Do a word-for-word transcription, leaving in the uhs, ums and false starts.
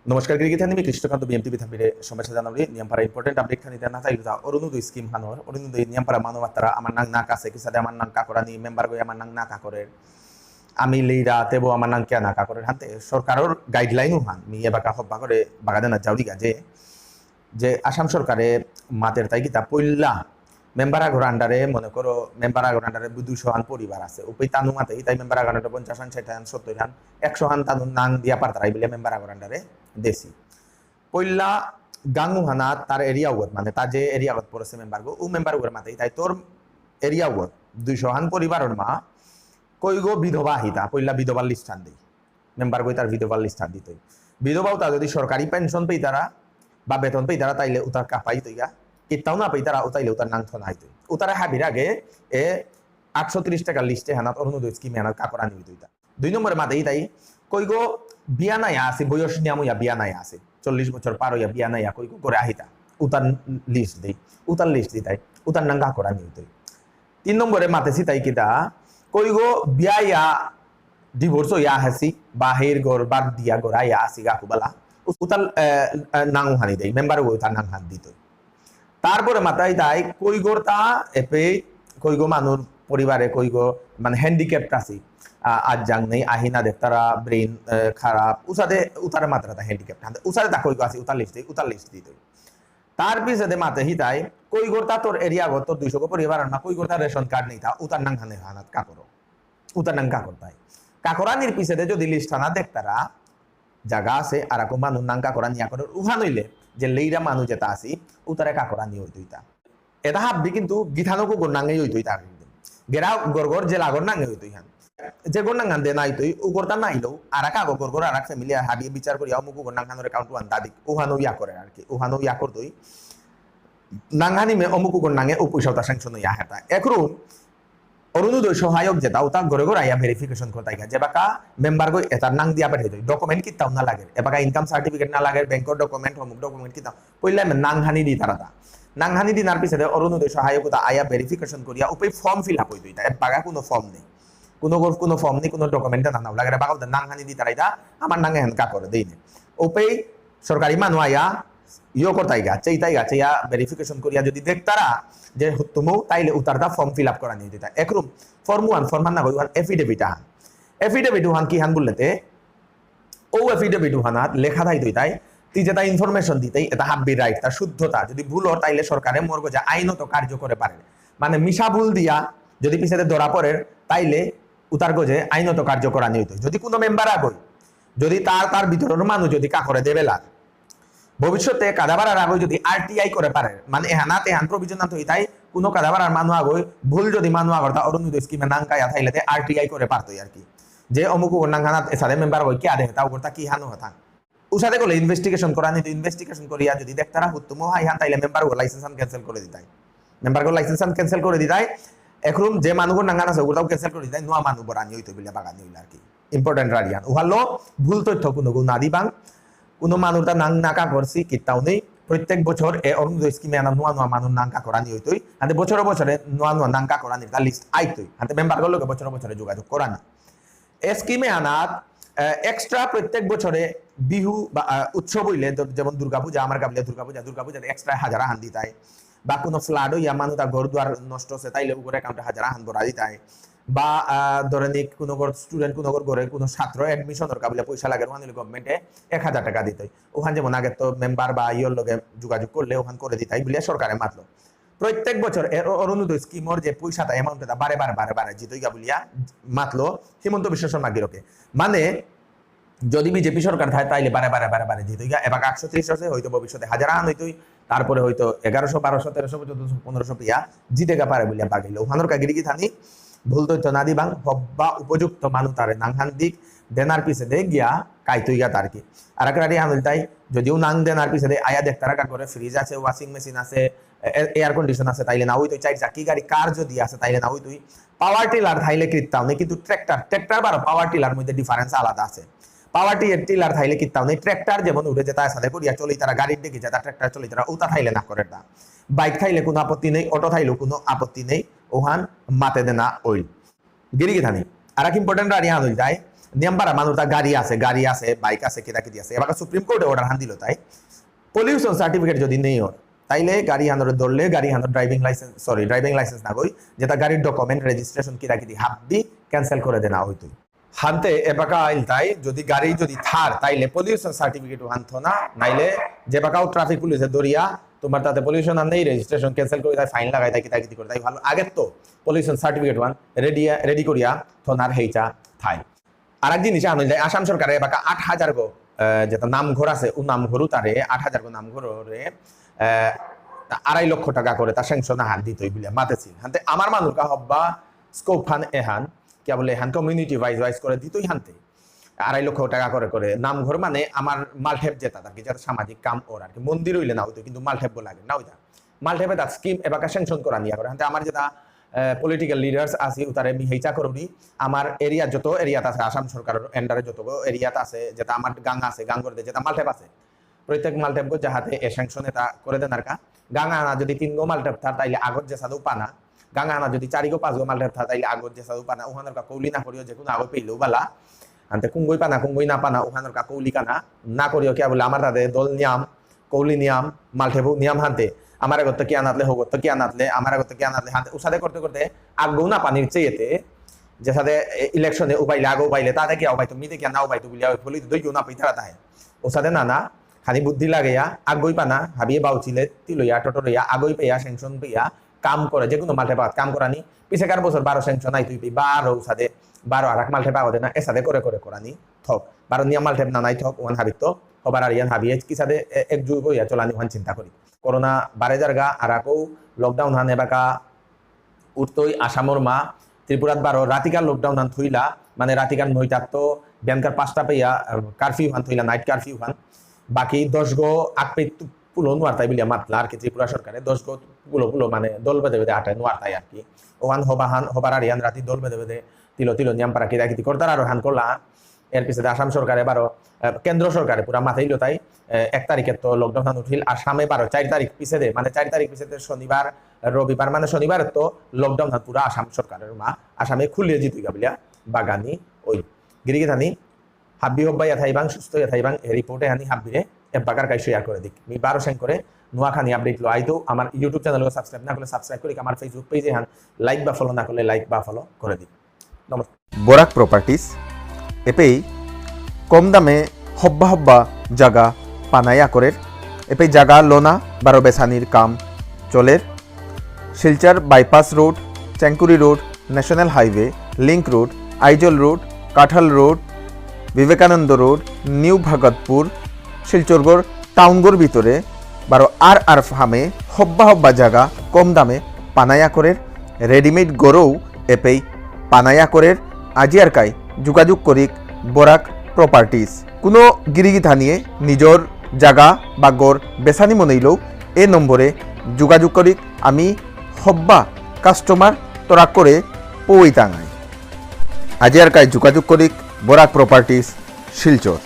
নমস্কার, গিরিগিথানি, মি কৃষ্ণকান্ত, বিএমটিভি থাম্পিরে শুভেচ্ছা জানাউরি। নিয়ামপারা important update খানি দেনা থাইলতা অরুণোদয় স্কিম হানর, অরুণোদয় নিয়ামপারা মানু মাত্রা আমার নাং না কাছে, কিসাদে আমার নাং কাকরানি, মেম্বার গই আমার নাং না কাকরের, আমি লেইরা তেবো আমার নাং কিয়া না কাকরের। হানতে সরকারর গাইডলাইন হান, মি এবাকা হব্বা করে বাগা দেনা যাউরিগা যে, যে আসাম সরকারে মাতের তাই কিতা পইলা মেম্বার আগর আন্ডারে, মনে করো মেম্বার আগর আন্ডারে দুইশো হান পরিবার আছে, উপে তানু মাতে তাই মেম্বার আগর আন্ডারে পঞ্চাশ হান, ষাট হান, সত্তর হান, একশো হান তানু নাং দিয়া পারতারাই বলে মেম্বার আগর আন্ডারে দেসি। পইলা গাঙু হানা তার এরিয়া উগত, মানে তার যে এরিয়া উগত পড়েছে মেম্বার গো, ও মেম্বার উগর মাতে তাই তোর এরিয়া উগত দুইশো হান পরিবারর মা কইগো বিধবা হিতা, পইলা বিধবার লিস্ট হান দেই। মেম্বার গই তার বিধবার লিস্ট হান দিতই। বিধবা উতা যদি সরকারি পেনশন পেইতারা বা বেতন পেইতারা, তাইলে উতার কাপাই তৈগা। কিত্তাও না পেইতারা, উতাইলে উতার নাং থনা হইতই। উতারা হাবির আগে এ আটশো ত্রিশ টাকা লিস্টে হানাত অরুণোদয় স্কিমে হানাত কাকরানি হইতই তা। দুই নম্বরে মাতেই তাই কইগো বিয়া নাই আসি, বয়স নিয়াম ইয়া বিয়া নাই আসি, চল্লিশ বছর পার ইয়া বিয়া নাই ইয়া কইগো করে আহিতা। উতার লিস্ট দেই, উতার লিস্ট দিতাই, উতার নাং কাকরানি হইতই। তিন নম্বরে মাতেছি তাই কিতা কইগো বিয়া ইয়া ডিভোর্স ইয়া হাসি, বাহির ঘর বাদ দিয়া ঘর ইয়া আসি গাকুবালা, উতার নাং হানি দেই, মেম্বার গো উতার নাং হান দিতই। তারপরে মাতাই তাই কইগর তা এপে কইগো মানুর পরিবারে কইগো মানে হ্যান্ডিক্যাপড আছি, আজ জাং নেই, আহি না দেখতারা, ব্রেন খারাপ, উসাদে উতারে মাত্রা তা হ্যান্ডিক্যাপড হানতে উসাদে তা কইগো আছি উতার লিস্ট দেই, উতার লিস্ট দিতই। তার পিছেদে মাতে হিতাই কইগর তা তোর এরিয়া গো তোর দুইশো গো পরিবার না কইগর তা রেশন কার্ড নেই তা উতার নাং হানে হানাত কাকরো, উতার নাং কাকরতাই। কাকরানির পিছেদে যদি লিস্ট হানা দেখতারা জাগা আছে আর আকো মানু নাং কাকরানি ইয়া করে উহান হইলে যে লেইরা মানু যেটা আছি উতারে কাকরানি হইতো ইতা। এটা হাব্বি কিন্তু গিথানো কুকুর নাঙে হইতো ইতা কিন্তু। গেরা গরগর জেলাগর নাঙে হইতো ইহান। যে গর নাঙান দে নাই তুই উগরতা নাইলো আর এক আগো গরগর আর এক ফ্যামিলি হাবিয়ে বিচার করিয়া অমুক উগর নাঙহানোর অ্যাকাউন্ট ওয়ান দাদিক উহানো ইয়া করে আর কি, উহানো ইয়া করতই। নাঙহানি মে অমুক উগর নাঙে ও পয়সা উতা স্যাংশন ইয়া হেতা। একরু অরুণোদয় সহায়ক যেটা উতা ঘরে ঘরে আইয়া ভেরিফিকেশন করতে গিয়া যেবাকা মেম্বার গো এটা নাং দিয়া পাঠাই দেয়, ডকুমেন্ট কিতাও না লাগে, এবাকা ইনকাম সার্টিফিকেট না লাগে, ব্যাংকর ডকুমেন্ট, অমুক ডকুমেন্ট কিতাও, পইলে আমি নাংহানি দি তারা তা। নাংহানি দি নার পিছে অরুণোদয় সহায়ক উতা আইয়া ভেরিফিকেশন করিয়া উপে ফর্ম ফিল আপ হইতো ইতা, এবাকা কোনো ফর্ম নেই, কোনো গো-, কোনো ফর্ম নেই, কোনো ডকুমেন্ট না নাও লাগে, বাকা উতা নাংহানি দি তারা ইতা আমার নাঙে হেনকা করে দেই নে। উপে সরকারি মানু আইয়া ইয়ো করতাইগা, চেইতাইগা, চেইয়া ভেরিফিকেশন করিয়া যদি দেখতারা যে হুত্তুমু, তাইলে উতারতা ফর্ম ফিল আপ করা নিয়ে দিতা। একরুম ফর্ম ওয়ান, ফর্ম হান না কই, ওয়ান এফিডেভিট আহান। এফিডেভিট ওহান কি হান বললেতে, ও এফিডেভিট ওহানাত লেখা থাই দইতাই, তুই যেটা ইনফরমেশন দিতেই, এটা হাব্বি রাইট, তার শুদ্ধতা। যদি ভুল হয়, তাইলে সরকারে মোর গজে আইনত কার্য করে পারে। মানে মিশা ভুল দিয়া যদি পিছেতে ধরা পড়ে, তাইলে উতার গজে আইনত কার্য করা নিয়ে হইতো। যদি কোনো মেম্বার আগই, যদি তার, তার ভিতরের মানুষ যদি কাকরে দেবেলা, ভবিষ্যতে কাদাবারার আগে যদি আরটিআই করে পারে, মানে এহানাত এহান প্রভিজন না থইতাই, কোনো কাদাবারার মানু আগই ভুল যদি মানু আগর তা অরুণোদয় স্কিমে নাং কায়া থাইলে তে আরটিআই করে পারতই আর কি। যে অমুক ওর নাং হানাত এসাদে মেম্বার হই কি আদে হেতা ওর তা কি হানু হতা। উসাদে করলে ইনভেস্টিগেশন করা নিতে, ইনভেস্টিগেশন করিয়া যদি দেখতারা হুত্তুমো হাই হান তাইলে মেম্বার ও লাইসেন্স আন ক্যান্সেল করে দিতাই। মেম্বার গো লাইসেন্স আন ক্যান্সেল করে দিতাই। একরুম যে মানু নাং হান আছে ওটাও ক্যান্সেল করে দিতাই, নোয়া মানু বরানি হইতো বলে বাগানি হইল আর কি। ইম্পর্টেন্ট রাডিয়ান। উহালো ভুল তথ্য কোনো গো না দিবাং। কোনো মানুর তা নাং নাকা করছি কিতাও নেই। প্রত্যেক বছর এ অরুণোদয় স্কিমে আনা নোয়া নোয়া মানুর নাং কাকরানি হইতই। হাতে বছরে বছরে নোয়া নোয়া নাং কাকরানির তা লিস্ট আইতই। হাতে মেম্বার গুলোকে বছরে বছরে যোগাযোগ করানি। এ স্কিমে আনাত এক্সট্রা প্রত্যেক বছরে বিহু বা আহ, উৎসব হইলে ধর, যেমন দুর্গাপূজা, আমার গাবলে দুর্গাপূজা, দুর্গাপূজাতে এক্সট্রা হাজারা হান দিতাই। বা কোনো ফ্লাড হইয়া মানু তা ঘর দুয়ার নষ্ট হচ্ছে, তাইলে উপরে অ্যাকাউন্টে হাজারা হান ভরা দিতাই। বা আহ, ধরে নিক কোনো ঘর স্টুডেন্ট কোনো ঘর ঘরে কোনো ছাত্র অ্যাডমিশনের কাবিলে পয়সা লাগে, ওখানে গভর্নমেন্টে এক হাজার টাকা দিতে। ওখান যেমন আগে তো মেম্বার বা ইয়র লগে যোগাযোগ করলে ওখান করে দিতাই বলে সরকারে মাতলো। প্রত্যেক বছর এর অ-, অরুণোদয় স্কিমর যে পয়সাটা, অ্যামাউন্টটা বারে বারে বারে বারে জিতইগা বলিয়া মাতলো হিমন্ত বিশ্ব শর্মা গিরকে। মানে যদি বিজেপি সরকার থাকে তাইলে বারে বারে বারে বারে জিতইগা। এবার আটশো ত্রিশ আছে, হয়তো ভবিষ্যতে হাজার আন হইতই, তারপরে হয়তো এগারোশো, বারোশো, তেরোশো, চোদ্দশো, পনেরোশো পিয়া জিতেগা পারে বলিয়া বাগিল। ওখানোর কাগিরি কি থানি ভুল তথ্য না দিবাং, হব্বা উপযুক্ত মানু তারে নাংহান দিক, দেনার পিছে দে গিয়া কাইতইগা তার কি। আর এক রাডি আমিল তাই যদিও নাং দেনার পিছে দে আয়া দেখতারা কা করে ফ্রিজ আছে, ওয়াশিং মেশিন আছে, এয়ার কন্ডিশন আছে, তাইলে না হইতো। চার চাকি গাড়ি কার যদি আছে, তাইলে না হইতো। পাওয়ার টিলার থাইলে কিত্তাও নেই, কিন্তু ট্র্যাক্টর, ট্র্যাক্টর বারো পাওয়ার টিলার মধ্যে ডিফারেন্স আলাদা আছে। পাওয়ার টি-, টিলার থাইলে কিত্তাও নেই, ট্র্যাক্টর যেমন উঠে যেটা সাথে করিয়া চলি তারা, গাড়ির ডেকে যেটা ট্র্যাক্টর চলি তারা, ওটা থাইলে না করে না। বাইক থাইলে কোনো আপত্তি নেই, অটো থাইলেও কোনো আপত্তি নেই, ওহান মাতে দেনা ওই। গিরি গিথানি। আর এক ইম্পর্টেন্ট রানি আন হইল তাই, নিয়াম পারা মানুর তা গাড়ি আছে, গাড়ি আছে, বাইক আছে, কিতা কিতি আছে। এবাকা সুপ্রিম কোর্টে অর্ডার হান দিল তাই, পলিউশন সার্টিফিকেট যদি নেই ওর, তাইলে গাড়ি হানরে ধরলে গাড়ি হানর driving licence, sorry, driving licence না গই, যেটা গাড়ির ডকুমেন্ট, রেজিস্ট্রেশন কিতা কিতি হাব্বি ক্যান্সেল করে দেনা হইতই। হানতে এবাকা আইল তাই, যদি গাড়ি যদি থার, তাইলে পলিউশন সার্টিফিকেট হান থনা, নাইলে যেবাকাও ট্রাফিক পুলিশে ধরিয়া তোমার তাতে পলিউশন আর নেই, রেজিস্ট্রেশন ক্যান্সেল করে দেয়, ফাইন লাগাই দেয়, কিতা কিতি করে দেয়, ভালো। আগে তো pollution certificate one ready, ready করিয়া থনার হেইচা থাই। আর এক জিনিস আনো যায়, আসাম সরকারে এবাকা আট হাজার গো, আহ, যেটা নামঘর আছে, ও নামঘর তারে আট হাজার গো নামঘরে, আহ, আড়াই লক্ষ টাকা করে তার স্যাংশন আহান দিতই বুলে মাতেছিল। হানতে আমার মানুর কা হব্বা স্কোপ হান এহান, কিয়া বুলে এহান কমিউনিটি ওয়াইজ ওয়াইজ করে দিতই হানতে। আড়াই লক্ষ টাকা করে করে নামঘর মানে আমার মালঠেপ যেটা আর কি, যেটা সামাজিক কাম ওর আর কি, মন্দির হইলে না হইতো, কিন্তু মালঠেপ লাগে না ওইটা। মালঠেপে তার স্কিম এবাকা স্যাংশন করা নিয়ে করে। হানতে আমার যেটা পলিটিক্যাল লিডার্স আছি, উতারে মি হেইচা করুরি, আমার এরিয়া যত এরিয়াত আছে, আসাম সরকারের আন্ডারে যত এরিয়াত আছে, যেটা আমার গাঙ আছে, গাঙ করতে যেটা মালঠেপ আছে, প্রত্যেক মালঠেপ গো যাহাতে এ স্যাংশন এটা করে দেন আর কা। গাঙ আনা যদি তিন গো মালঠেপ থার, তাইলে আগত যে সাধু পানা, গাঙ আনা যদি চারি গো পাঁচ গো মালঠেপ থার, তাইলে আগত যে সাধু পানা, ওখানের কা কৌলি না করিও, যে কোনো আগো পেইলেও বালা। আনতে কুঙ্গই পানা, কুঙ্গই না পানা, ওখানের কা কৌলি কানা, না করিও কিয়া বুলে আমার তাতে দল নিয়াম, কৌলি নিয়াম, মালঠেপু নিয়াম হানতে, আমার আগত কি আনাতলে, হগত কি আনাতলে, আমার আগত কি আনাতলে হানতে, উসাদে করতে করতে, আগো না পানির চেয়েতে, যে সাথে ইলেকশনে উবাইলে, আগো উবাইলে, তাতে কি উবাইতো, মিতে কি না উবাইতো বুলিয়া, ওই ফুলি দুই গুণা পিতারা তাহে। উসাদে না না, খানি বুদ্ধি লাগেয়া, আগই পানা, হাবিয়ে বাউচিলে, তিলইয়া, টোটো লইয়া, আগই পেয়া, স্যাংশন পেয়া, কাম করে, যে কোনো মালঠেপ আত কাম করানি, পিছেকার বছর বারো স্যাংশন আই তুই পি, বারো উসাদে, বারো আর এক মালঠেপ আগদে না, এসাদে করে করে করানি, থক, বারো নিয়া মালঠেপ না নাই থক, ওয়ান হাবিত তো, হবার আর ইয়ান হাবিয়ে, কি সাদে এ-, একজুট হইয়া চলানি ওয়ান চিন্তা করি। করোনা বারে যারগা, আর আকো লকডাউন হান এবাকা, উঠতই আসামর মা, ত্রিপুরাত বারো রাতিকার লকডাউন হান থইলা, মানে রাতিকার নয়টাত তো বিয়ানকার পাঁচটা পেয়া, আহ, কারফিউ হান থইলা, নাইট কারফিউ হান। বাকি দশ গো আগ পে তু-, পুলো নোয়ারতাই বুলিয়া মাতলা আর কি ত্রিপুরা সরকারে, দশ গো পুলো পুলো মানে দল বেঁধে বেঁধে আটে নোয়ারতাই আর কি। ওহান হবা হান, হবার আর ইয়ান রাতি দল বেঁধে বেঁধে তিলো তিলো নিয়াম পারা কিরা কিতি করতার আর হান করলা। এর পিছে আসাম সরকারে বারো, আহ, কেন্দ্র সরকারে পুরা মাথায় লতাই, আহ, এক তারিখে তো লকডাউন হান উঠিল, আসামে বারো, চার তারিখ পিছে দে, মানে চার তারিখ পিছে দে শনিবার, রবিবার, মানে শনিবার তো লকডাউন হান পুরা আসাম সরকারের মা, আসামে খুলিয়ে জিতুই গাবিলিয়া বাগানি ওই। গিরিগিথানি হাব্বি হব্বা ইয়া থাইবাং, সুস্থ ইয়া থাইবাং, এ রিপোর্টে হানি হাব্বিরে এব্বাকার কাই শেয়ার করে দিক। মি বারো সেন করে নোয়া খানি আপডেট লো আইতো, আমার YouTube চ্যানেল সাবস্ক্রাইব না করলে সাবস্ক্রাইব করি, আমার Facebook পেজে হান লাইক বা ফলো না করলে লাইক বা ফলো করে দিক। নমস্কার। বরাক প্রপার্টিজ এপেই কম দামে হব্বা হব্বা জাগা পানায়া করের। এপেই জাগা লোনা বারো বেসানির কাম চলের। Silchar bypass road, Chengkuri road, national highway, link road, Aizawl road, Kathal road, Vivekananda road, new Bhagatpur, শিলচরগর টাউনগর ভিতরে বারো আর আর ফামে হব্বা হব্বা জাগা কম দামে পানায়া করের, রেডিমেড গরৌ এপেই পানায়া করের। আজি আর কাই যোগাযোগ করিক বরাক প্রপার্টিজ। কোনো গিরিগিথানিয়ে নিজর জাগা বা গর বেসানি মনেইলেও এ নম্বরে যোগাযোগ করিক, আমি হব্বা কাস্টমার তরাক করে পৌই তাঙাই। আজি আর কাই যোগাযোগ করিক বরাক প্রপার্টিজ, শিলচর।